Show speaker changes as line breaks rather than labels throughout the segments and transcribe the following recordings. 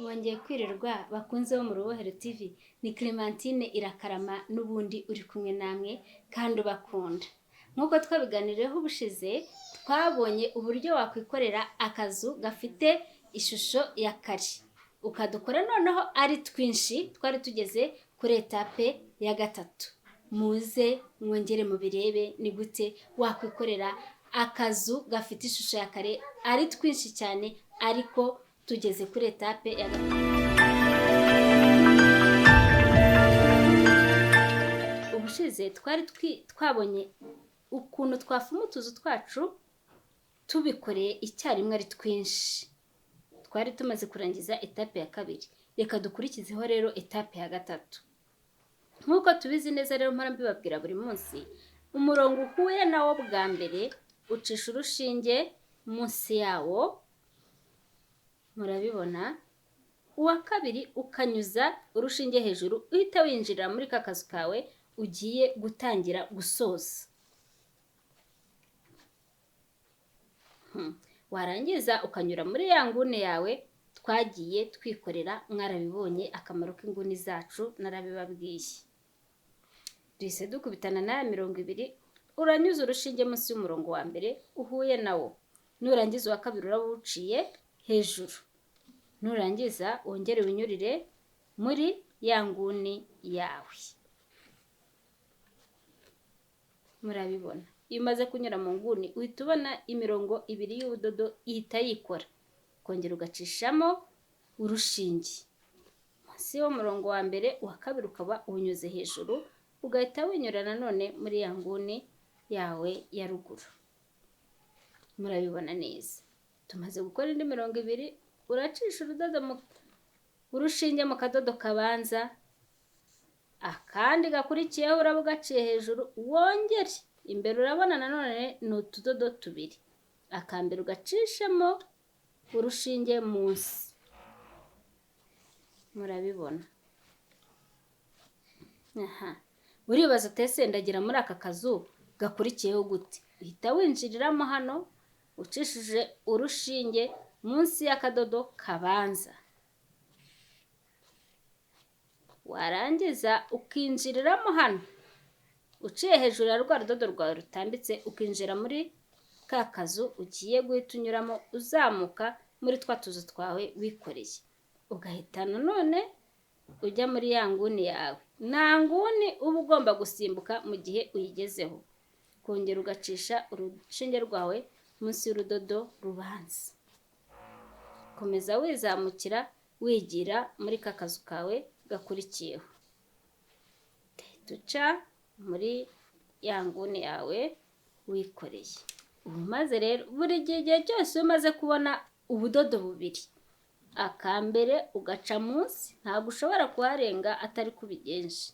Mwongeye kwirirwa bakunze bo mu Rubohero TV, ni Clementine Irakarama n'ubundi uri kumwe namwe kandi ubakunda. Nk'uko twabiganiriyeho ubushize, twabonye uburyo wakwikorera akazu gafite ishusho ya kare, ukadukora noneho ari twinshi. Twari tugeze kuri etape ya gatatu. Muze mwongere mubirebe ni gute wakwikorera akazu gafite ishusho ya kare ari twinshi cyane, ariko tugeze kuri etape ya gatatu. Ubushize twari twabonye ukuntu twafuma utuzu twacu tubikoreye icyarimwe ari twinshi. Twari tumaze kurangiza etape ya kabiri, reka dukurikizeho rero etape ya gatatu. Nk'uko tubizi neza rero, mpora mbibabwira buri munsi, umurongo uhuye nawo bwa mbere ucisha urushinge munsi yawo, murabibona. Uwa kabiri ukanyuza urushinge hejuru, uhita winjirira muri ka kazu kawe ugiye gutangira gusoza. Warangiza ukanyura muri ya nguni yawe twagiye twikorera, mwarabibonye akamaro k'inguni zacu narabibabwiye. Duhise dukubitana n'aya 20, uranyuza urushinge munsi y'umurongo wa mbere uhuye nawo, nurangiza uwa kabiri uraba uwuciye hejuru, nurangiza wongere winyurire muri ya nguni yawe. Murabibona, iyo umaze kunyura mu nguni uhita ubona imirongo ibiri y'ubudodo ihita yikora, ukongera ugacishamo urushinge munsi y'umurongo wa mbere, uwa kabiri ukaba uwunyuze hejuru, ugahita winyura nanone muri ya nguni yawe ya ruguru. Murabibona neza. Tumaze gukora indi mirongo ibiri, uracisha urudodo mu urushinge mu kadodo kabanza, akandi gakurikiyeho uraba ugaciye hejuru, wongere imbere urabona nanone ni utudodo tubiri, akambere ugacishemo urushinge munsi. Murabibona. Aha uribaza utese ndagira muri aka kazu gakurikiyeho gute? Uhita winjiriramo hano ucishije urushinge munsi y'akadodo kabanza, warangiza ukinjiriramo hano uciye hejuru ya rwa rudodo rwawe rutambitse, ukinjira muri ka kazu ugiye guhita unyuramo uzamuka muri twa tuzu twawe wikoreye, ugahita nanone ujya muri ya nguni yawe. Nta nguni uba ugomba gusimbuka mu gihe uyigezeho, kongera ugacisha urushinge rwawe munsi y'urudodo rubanza, komeza wizamukira wigira muri ka kazu kawe gakurikiyeho, ugahita uca muri ya nguni yawe wikoreye. Ubu maze rero buri gihe igihe cyose iyo umaze kubona ubudodo bubiri, akambere ugaca munsi, ntabwo ushobora kuharenga atari kubigenje,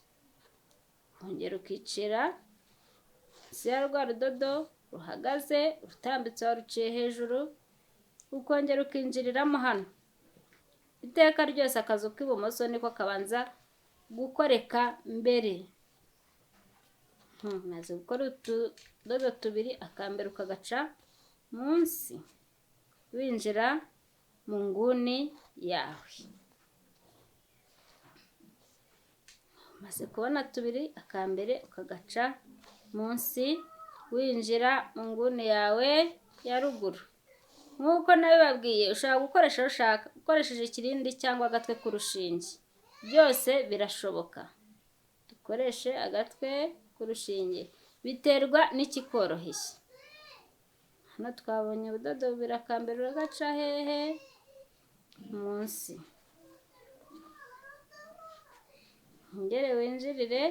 ukongera ukicira munsi ya rwa rudodo ruhagaze urutambitse waruciye hejuru, ukongera ukinjiriramo hano. Iteka ryose akazu k'ibumoso niko kabanza gukoreka mbere. Maze gukora utudodo tubiri, akambere ukagaca munsi winjira mu nguni yawe. Umaze kubona tubiri, akambere ukagaca munsi winjira mu nguni yawe ya ruguru. Nk'uko nabibabwiye, ushobora gukoresha ushaka ukoresheje ikirindi cyangwa agatwe k'urushinge, byose birashoboka. Dukoreshe agatwe k'urushinge, biterwa n'ikikoroheye. Hano twabonye ubudodo bubiri, akambere uragaca hehe? Munsi. Wongere winjirire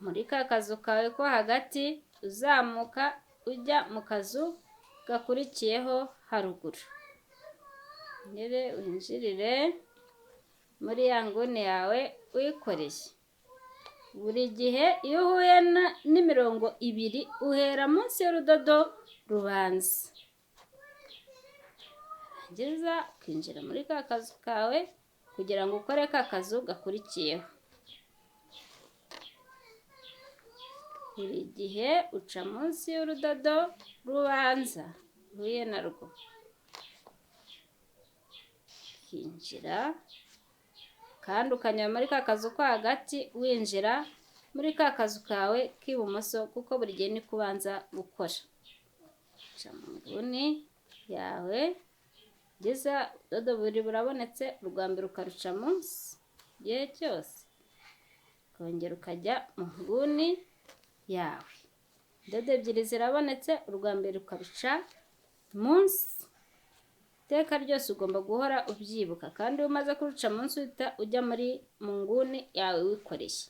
muri ka kazu kawe ko hagati, uzamuka ujya mu kazu gakurikiyeho haruguru. Wongere winjirire muri ya nguni yawe wikoreye. Buri gihe iyo uhuye n'imirongo ibiri uhera munsi y'urudodo rubanza, warangiza ukinjira muri ka kazu kawe kugira ngo ukore ka kazu gakurikiyeho. Buri gihe uca munsi y'urudodo rubanza uhuye narwo, ukinjira kandi ukanyura muri ka kazu ko hagati winjira muri ka kazu kawe k'ibumoso, kuko buri gihe niko ubanza gukora. Uca mu nguni yawe ugeza ubudodo bubiri burabonetse, urwa mbere ukaruca munsi igihe cyose, ukongera ukajya mu nguni yawe. Indodo ebyiri zirabonetse, urwa mbere ukaruca munsi. Iteka ryose ugomba guhora ubyibuka, kandi iyo umaze kuruca munsi uhita ujya muri mu nguni yawe wikoreye.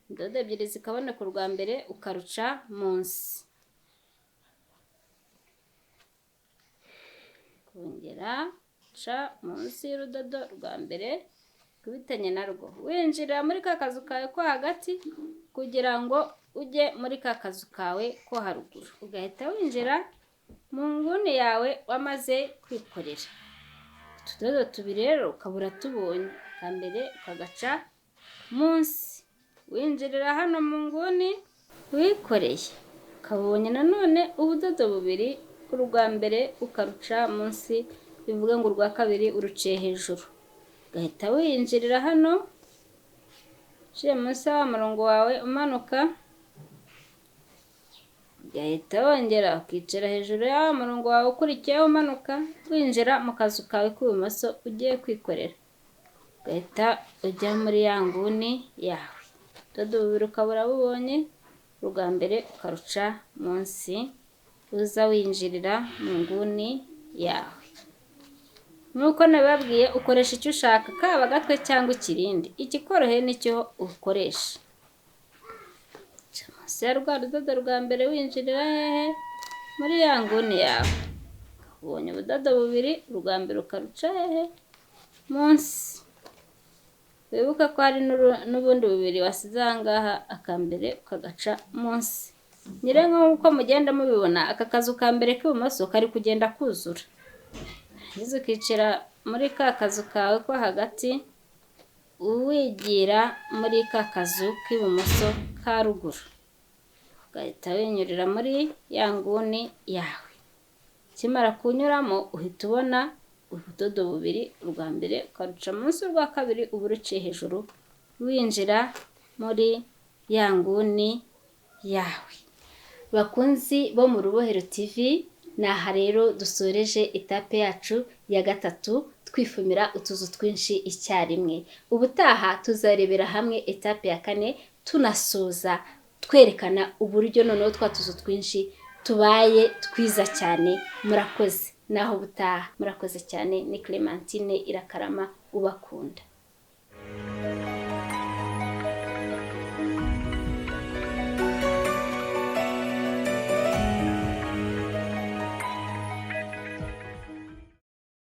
Indodo ebyiri zikaboneka, urwa mbere ukaruca munsi, ukongera uca munsi y'urudodo rwa mbere ukubitanye narwo, winjira muri ka kazu kawe ko hagati kugira ngo ujye muri ka kazu kawe ko haruguru, ugahita winjira mu nguni yawe wamaze kwikorera. Utudodo tubiri rero ukaba uratubonye, akambere ukagaca munsi, winjirira hano mu nguni wikoreye, ukabonye nanone ubudodo bubiri, urwa mbere ukaruca munsi, bivuga ngo urwa kabiri uruciye hejuru, ugahita winjirira hano uciye munsi wa murongo wawe umanuka, ugahita wongera ukicara hejuru ya murongo wawe ukurikiyeho umanuka, winjira mu kazu kawe k'ibumoso ugiye kwikorera, ugahita ujya muri ya nguni yawe. Ubudodo bubiri ukaba urabubonye, urwa mbere ukaruca munsi, uza winjirira mu nguni yawe. Nk'uko nabibabwiye, ukoresha icyo ushaka, kaba agatwe cyangwa ikirindi, ikikoroheye nicyo ukoresha. Uca munsi ya rwa rudodo rwa mbere winjirira hehe? Muri ya nguni yawe. Ubonye ubudodo bubiri, urwa mbere ukaruca hehe? Munsi. Wibuke ko hari n'ubundi bubiri wasize aha ngaha, akambere ukagaca munsi. Nyine nk'uko mugenda mubibona, aka kazu ka mbere k'ibumoso kari kugenda kuzura. Warangiza ukicara muri ka kazu kawe ko hagati, wigira muri ka kazu k'ibumoso ka ruguru, ugahita winyurira muri ya nguni yawe. Ukimara kunyuramo uhita ubona ubudodo bubiri, urwa mbere ukaruca munsi, urwa kabiri uba uruciye hejuru, winjira muri ya nguni yawe. Bakunzi bo mu Rubohero TV, ni aha rero dusoreje etape yacu ya gatatu, twifumira utuzu twinshi icyarimwe. Ubutaha tuzarebera hamwe etape ya kane, tunasoza twerekana uburyo noneho twa tuzu twinshi tubaye twiza cyane. Murakoze, naho ubutaha. Murakoze cyane. Ni Clementine Irakarama ubakunda.